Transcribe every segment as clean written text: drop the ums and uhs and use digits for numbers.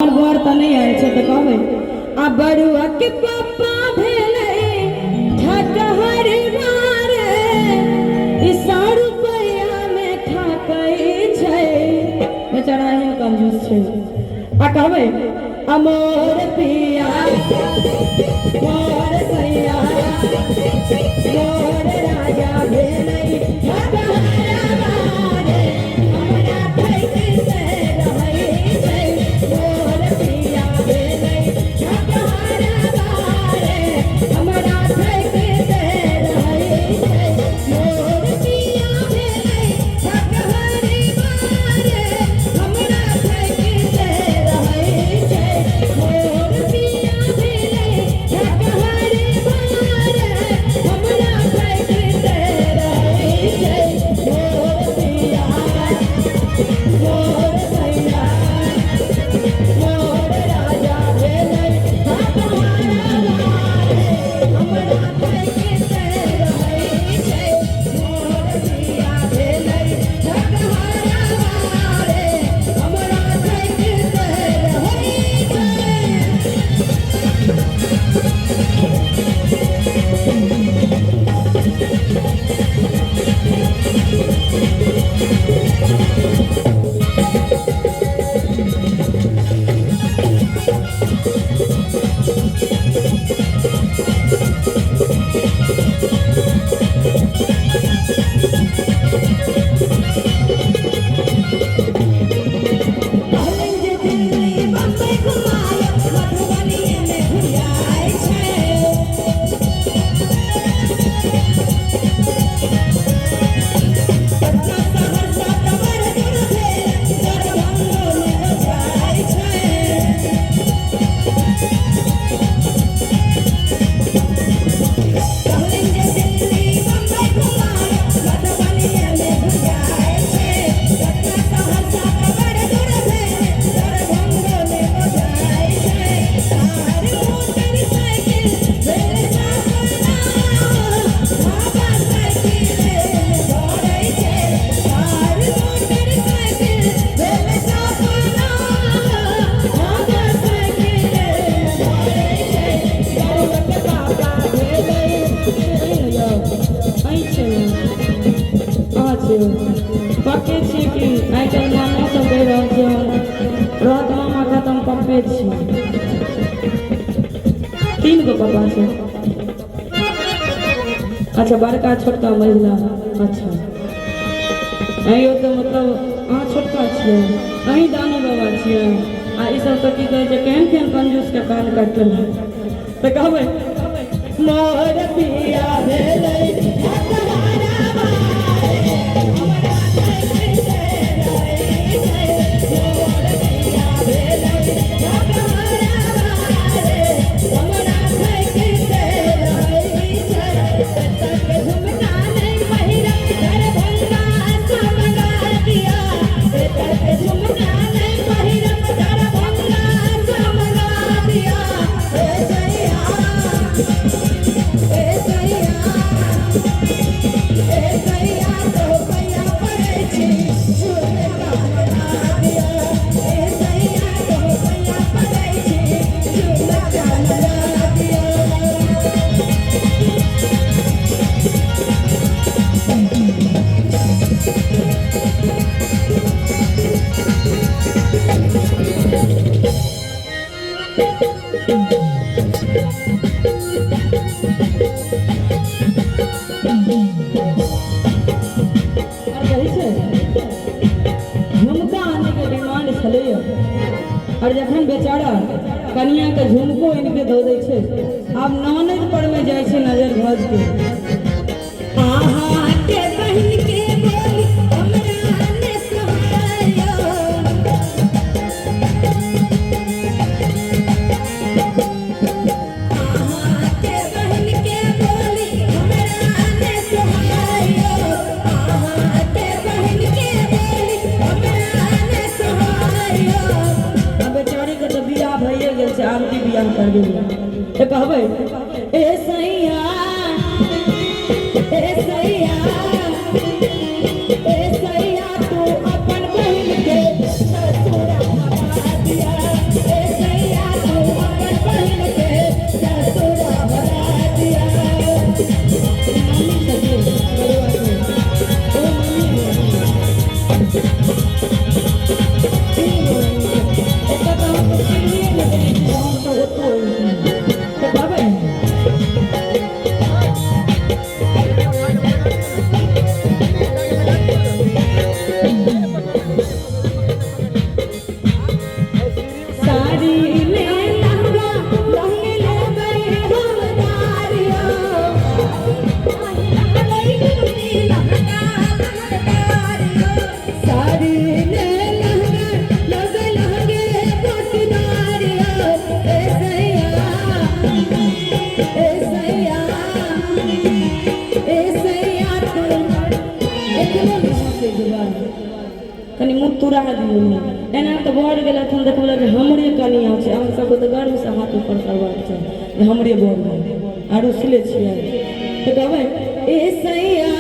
हमर बर तऽ नहि आयल छै तऽ कहबै आ बरुआ के पापा भेलै ठकहर मारे ई 100 रुपैआ मे ठकै छै। बेचारा एहन कंजूस छै। आ कहबै आ मोर पिया मोर सैया मोर राजा भेलै ठकहर मारे हमरा ठकि रहै छै मोर पिया भेलै ठकहर मारे हमरा ठकि रहै छै मोर पिया भेलै ठकहर मारे हमरा ठकि रहै छै मोर पिया भेलै ठकहर मारे हमरा ठकि रहै छै मोर पिया मोर सैया मोर राजा भेलै ठकहर मारे हमरा ठकि रहै छै मोर पिया भेलै ठकहर मारे हमरा ठकि रहै छै। कहलनि जे दिल्ली बम्बई घुमायब मधुबनीये मे घुरियाइ छै। पटना सहरसा तऽ बड़ दूर भेल दरभंगो मे जाइ छै। कहलनि जे दिल्ली बम्बई घुमायब मधुबनीये मे घुरियाइ छै। पटना सहरसा तऽ बड़ दूर भेल दरभंगो मे जाइ छै। कार मोटर साइकिल भेल सपना बाबा साइकिल भरै छै। कार मोटर साइकिल भेल सपना बाबा साइकिल भरै छै। बरुआ के पापा भेलै अहीं ने यौ अहीं छियै ने अहाँ छियै पक्के छियै कि आइ काल्हि मामा सब कहि रहल छै हम रहत मामा खतम पप्पे छी। 3 गो पप्पा छै। अच्छा बड़का छोटका महिला। अच्छा अहियो तऽ मतलब अहाँ छोटका छियै अहीं दानी बाबा छियै आ ई सब तऽ की कहै छै केहन केहन कंजूस के कान काटल तऽ कहबै मोर पिया भेलै ठकहर मारे हमरा ठकि रहै छै मोर पिया भेलै ठकहर मारे हमरा ठकि रहै छै। एतऽ झुमका नहि पहिरब दरभंगा सँ मंगा दिया। एतऽ झुमका नहि पहिरब दरभंगा सँ मंगा दिया। ए सैया ए सैया ए सैया तो पैया पड़ै छी झुमका मंगा दिया। ए सैया तो पैया पड़ै छी झुमका मंगा दिया। और कहै छै झुमका आनैके डिमांड छलैया और जखन बेचारा कनिया के झुमको आनि के धो दै छै आब ननैद पर मे जाइ छै नजर भज के। अहाँ के बहिन के बोली हमरा ने सोहायो। अहाँ के बहिन के बोली हमरा ने सोहायो। अहाँ के बहिन के बोली हमरा ने सोहायो। आ बेचारी के तऽ बियाह भइए गेल छै आब की बियाह करबै तऽ कहबै ए सैया ए सैया ए सैया तू अपन बहिन के ससुरा भगा दिया। मुतुरा दियौ ने। एना तऽ बर गेलथि हन देखबै जे हमरे कनियाँ छै। अहाँ सबके तऽ गर्वसँ हाथ ऊपर करबाक चाही जे हमरे बर भेल। आ रुसले छियै तऽ कहबै ए सैया,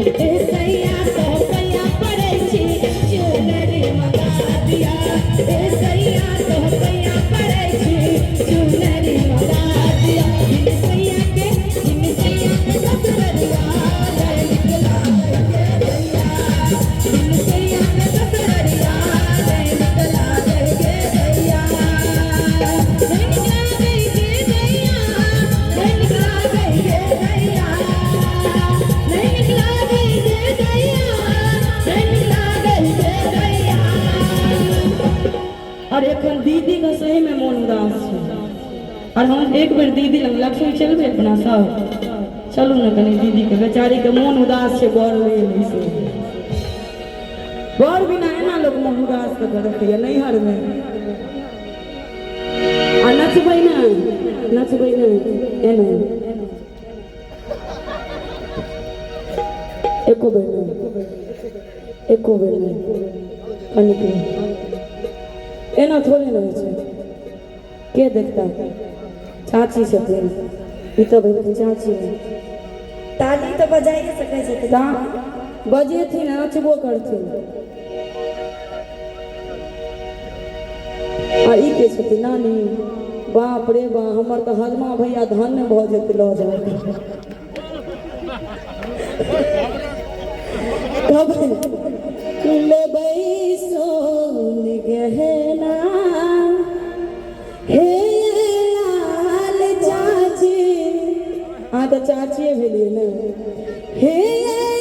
ए सैया तो पैया पड़ै छी चुनरी मंगा दिया। ए सैया तो पैया पड़ै छी चुनरी मंगा दिया। बिन सैया के, बिन सैया के ससुररिया नहीं निकला के दैया। बिन सैया के ससुररिया नहीं निकला के दैया। नहीं निकला के दैया, नहीं निकला के दैया, नहीं निकला के दैया, नहीं निकला के दैया। और एखन दीदी के सही में मोन उदास छै। और हम एक बेर दीदी लग, लक्ष्मी चलबै अपना सब, चलू ने कनी दीदी के, बेचारी के मोन उदास छै। बर नहि एलै से बर बिना एना लोक मोन उदास कऽ के रखैया नैहर मे। आ नचबै ने, नचबै ने एना एको बेर नहि, एको बेर नहि, कनिक नहि। एना थोड़े ने होइ छै। के देखता? चाची छथिन, ई तऽ भेलखिन चाची। ताली तऽ बजाइए सकै छथिन। ता बजेथिन आ नचबो करथिन। आ ई के छथिन? नानी। बाप रे बा, हमर तऽ हजमा भैया धन्य भऽ जेतै लऽ जाउ। कहबै लेबै सोन गहना हे लाल चाची। अहाँ तऽ चाचिए भेलियै ने। हे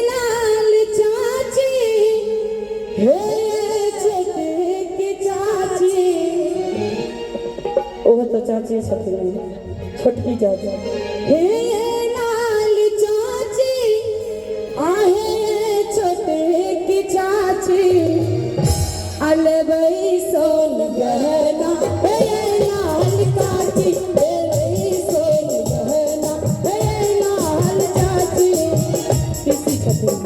लाल चाची, हे छोटकी चाची। ओहो तऽ चाचिए छथिन ने, छोटकी चाची। हे लाल चाची, आहे छोटकी चाची, अलबै सोन गहना। हे लाल चाची, हे सोन गहना, हे लाल चाची। पीसी छथिन।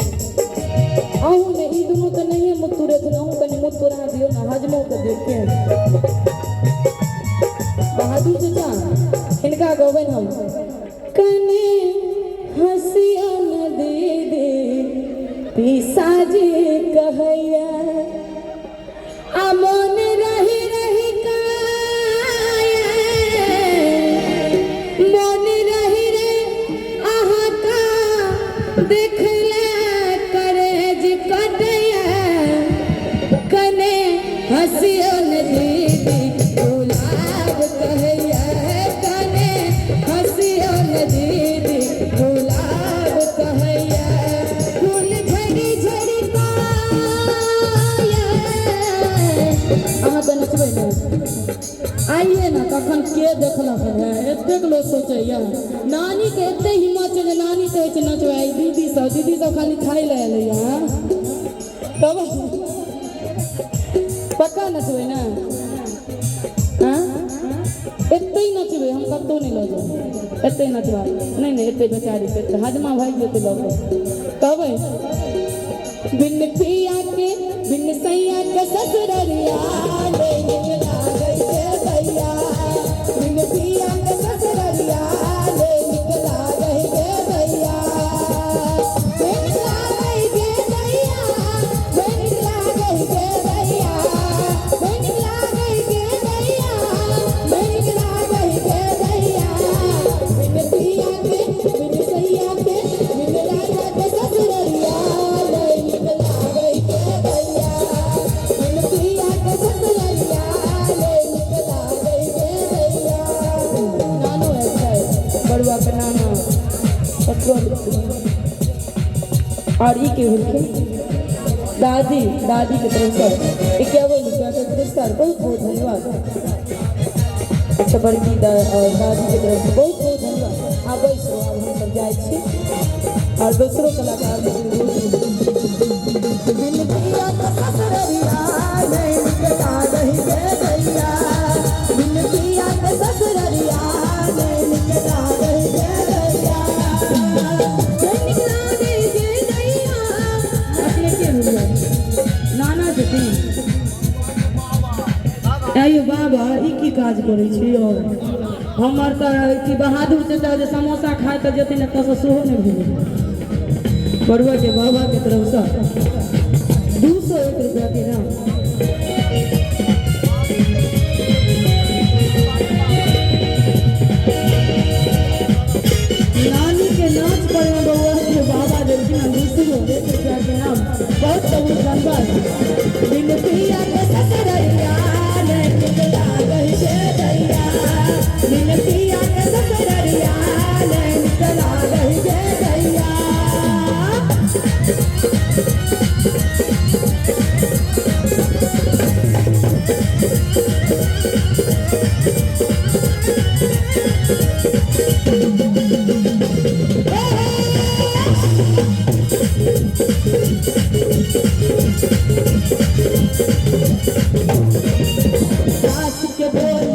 अहूँ ने ई दुनू तऽ नहिए मुत्तुरेथिन, अहूँ कनि मुत्तुरा दियौ ने हजमो के देख के। बहादुर चचा, हिनका गबनि हम। कने हँसियौ न दीदी, पीसाजी कहैया, आ मोन रहि रहि काये, मोन रहि रहि अहाँ का देखले करेज कटैया। कने हँसियौ न दीदी, गुलाब कहैया। कने हँसियौ न दीदी, गुलाब कहैया। फूल झड़ी झड़ी पाया। अहाँ तऽ नचबै ने? आइए ने। तखन के देखलक है? एतेक लोक सोचैया नानीके एते हिम्मत छै जे नानी कहै छै नचबै। दीदी सब, दीदी सब खाली खाइ लए एलैया। तब पक्का नचबै ने? आँ, एते नचबै, हम कतहु नहि लऽ जायब। एते नचबा नहि नहि, एते बेचारी के एते हजमा भागि जेतै लऽ कऽ। कहबै बिन पिया के, बिन सैया के ससुररिया नहीं निकला गई के दैया। बिन पिया के ससुररिया नहीं निकला गई के दैया। नहीं निकला गई के दैया, नहीं निकला गई के दैया, नहीं निकला गई के दैया, नहीं निकला गई के दैया। बिन पिया के, बिन सैया के, बिन राजा के ससुररिया नहीं निकला गई के दैया। बिन पिया के ससुररिया नहीं निकला गई के दैया। नानो है बड़ुआ के नाना पेट्रोल। और ई के भेलखिन? दादी। दादी के तरफ से 51 रुपया के पुरस्कार, बहुत बहुत धन्यवाद। अच्छा, बड़की और दादी के तरफ से बहुत बहुत धन्यवाद। आब बैसो, आब हमसब जाइ छी और दोसरो कलाकार। बिन पिया के ससुररिया नहीं निकला गई के दैया। बिन पिया के ससुररिया नहीं निकला गई के दैया। नहीं निकला गई के दैया। अपने के भेलियै? आइयो बाबा, ई की काज करै छी यौ? हमर तऽ की बहादुर चाचा जे समोसा खाय तऽ जेथिन, एतऽसँ सेहो नहि भेलै। बरुआके बाबाके तरफसँ 201 रुपैआके इनाम। नानी के नाच पर में बउआ के बाबा देलखिन हन 201 रुपैआके इनाम। बहुत बहुत धन्यवाद। बिन पिया के ससुररिया नहीं निक लागै गे दैया, बिन पिया के ससुररिया नहीं निक लागै गे दैया। सास के बोल